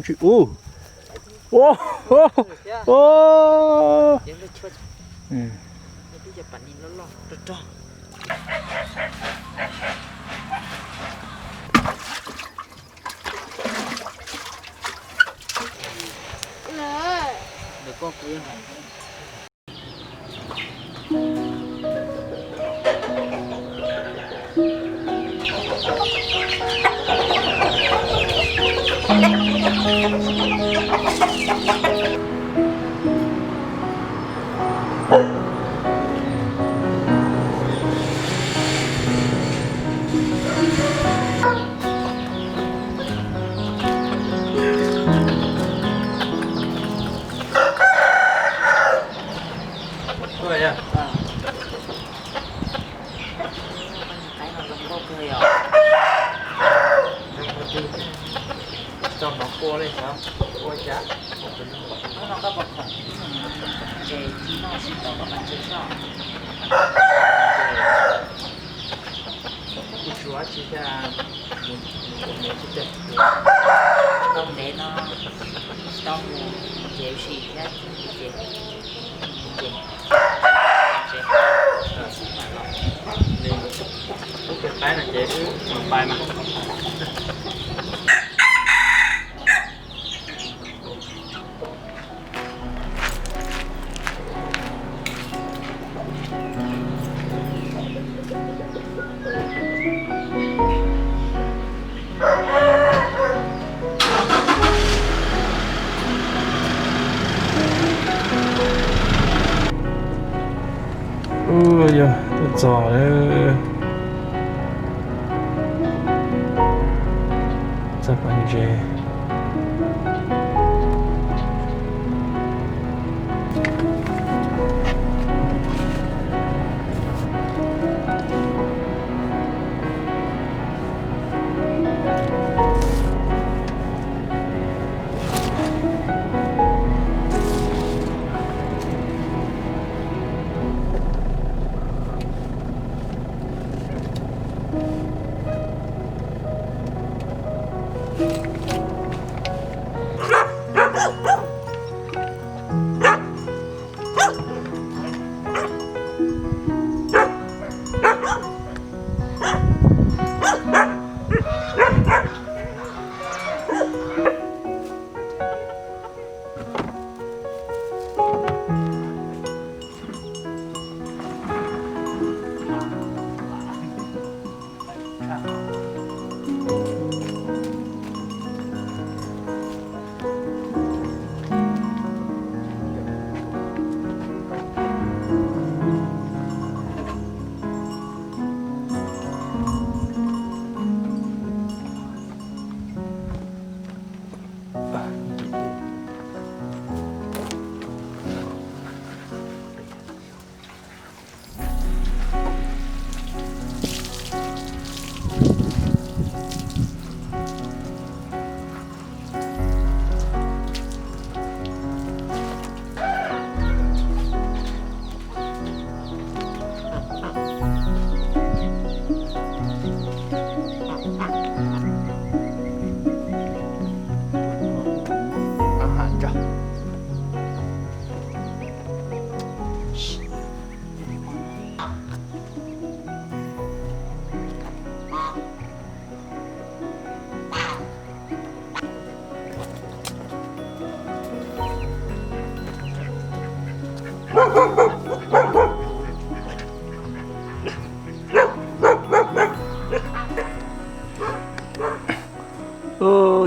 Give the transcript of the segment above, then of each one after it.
Tsis ub. Ua, ua. Kuv tsis ua tsi thiab, mus ua ntev no tsis tau mus, nce ua si thiab, nce, nce, nce, xwb mam los. Nws, wb pem qaib no ces wb mus pais mas. Ua yog tuaj txog lawm. Txog pov ntses.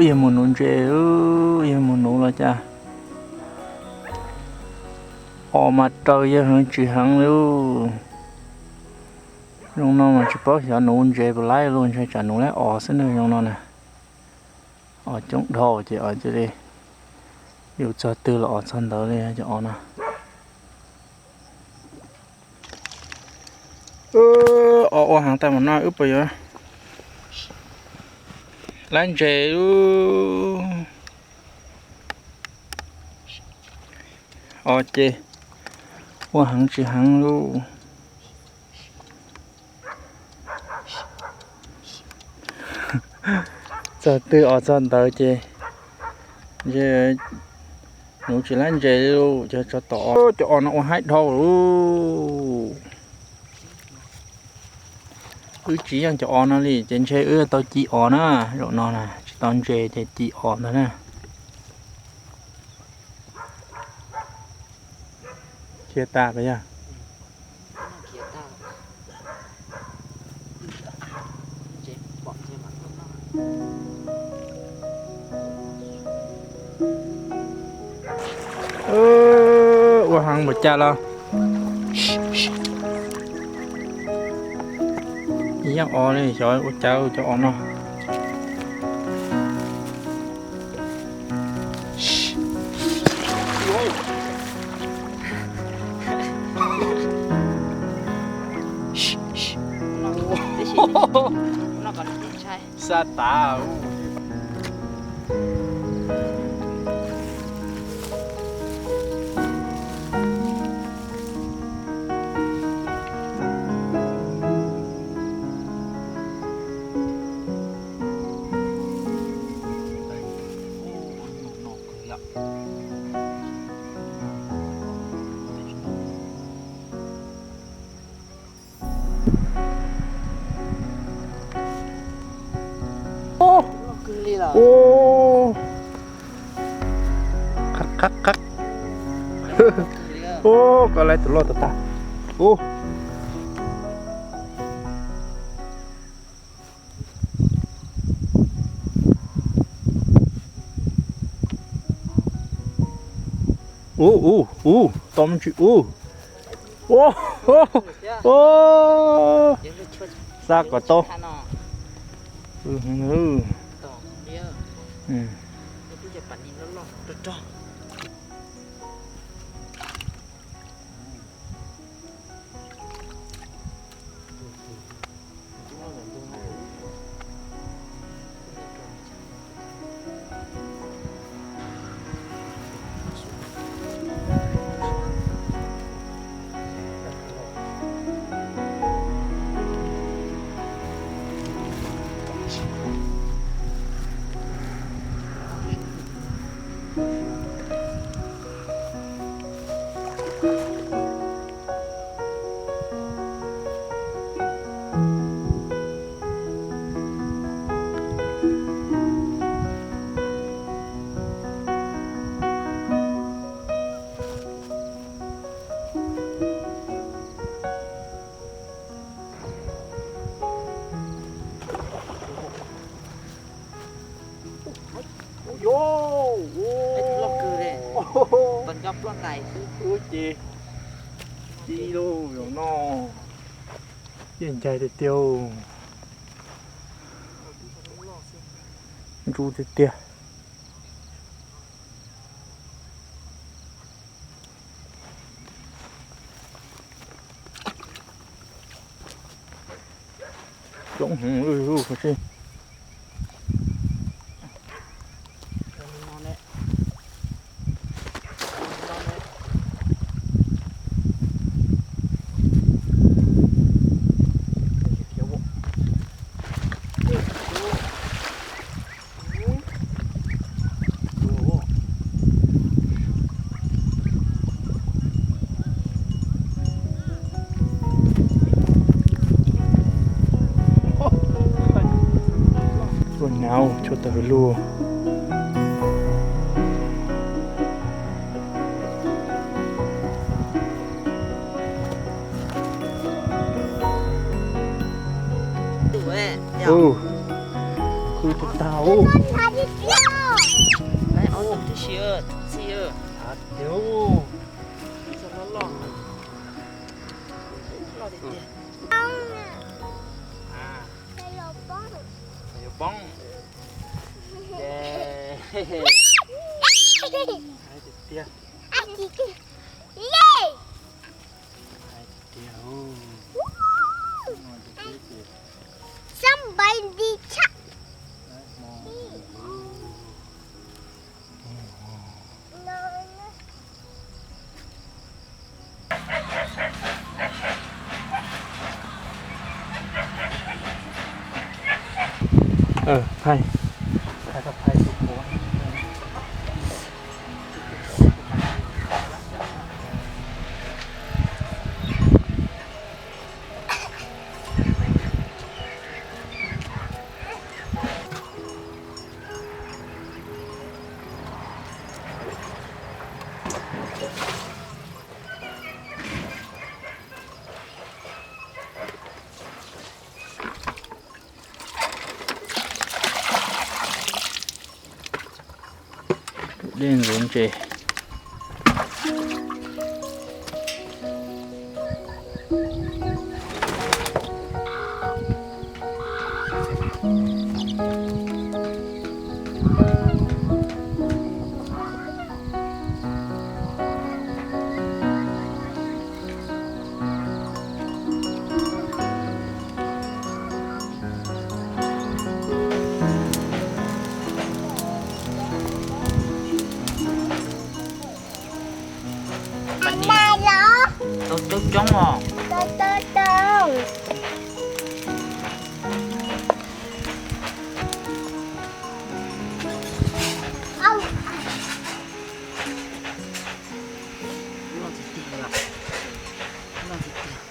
Yawg mus nuv ntses, yawg mus nuv los cas. Os mas raws yawg heev tsis heev li. Zoo no mas tsis paub xyov nuv ntses puas laib los, ntshai tsam nuv laib os xwb na zoo no na. Os coob dhau ces os cia li, yus txog twg los os txog ntawd li cov os no. Os ua heev tag mas no wb puas yuav laib ntses lub os ces ua heev tsis heev lub. Txog twg os txog ntawd ces Ntshe nuv tsis laib ntses li, ces tsov tom. Cov os no ua haib dhau lawm. Wb tsis yeej cov os no li ces ntshe wb tau ci os na. Zaum no na tsis tau ntses ces ci os ntag na. Khiav tas pas yog. Ua heev npaum cas los yeej os li, xyov ua cas cov os no. Xa tas. Qab qab qab. Koj laib tus loj tas tas. Ub ub ub, tau me ntsis ub. Ub, xa kom tau. Ub ces ti lauj, zaum no yeej ncaig tiag tiag, ntsuj tiag tiag. Coob heev li. Tuaj nyab, tshuav tawm hauv lub. Khwv tag tag. Yuav poob. Hais tiag. Phais, phais tus quav. Dej ntxuav ntses. Tau coob coob os. Loj tiag tiag, loj tiag tiag.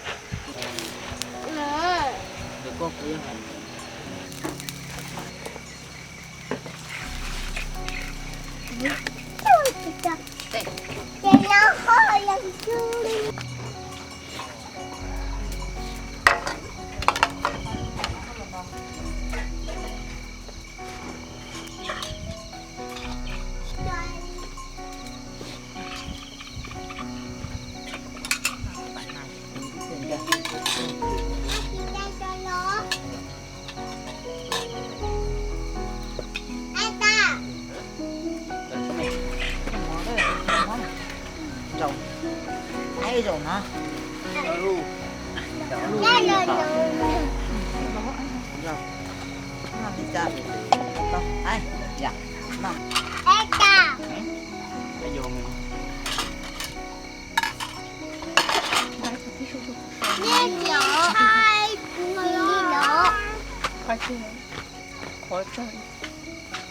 Ntawm koj kuv yeej hais. Zaum, zaum no.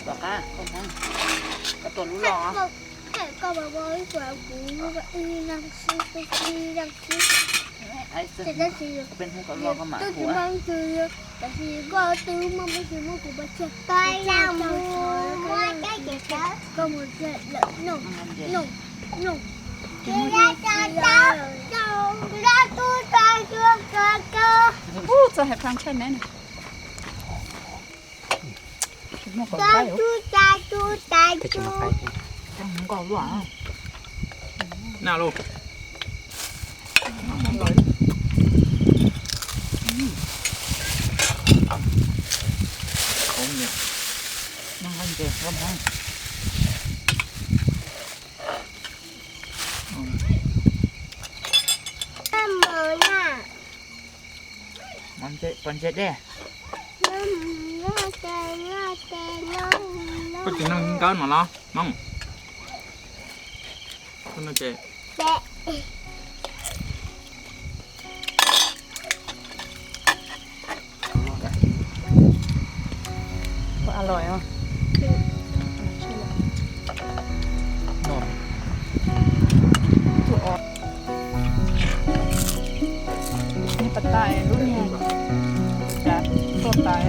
Tom qab, koj tua lub loj. Koj mas muab ib txuas kuv ib leeg xwb, ib leeg xwb. Tab sis peb hnub koj loj koj mam tua. Tab sis koj twb muab, muab tsis muab kuv pov tseg. Koj mus tsev lawm no. No, no. Ub, txog hais pha ntshai me na. Naj lauj. Pov ntses dej. Koj tsis noj nkawb no los Hmoob? Koj noj ces Niag pas tas lub niag, cas tuaj tas.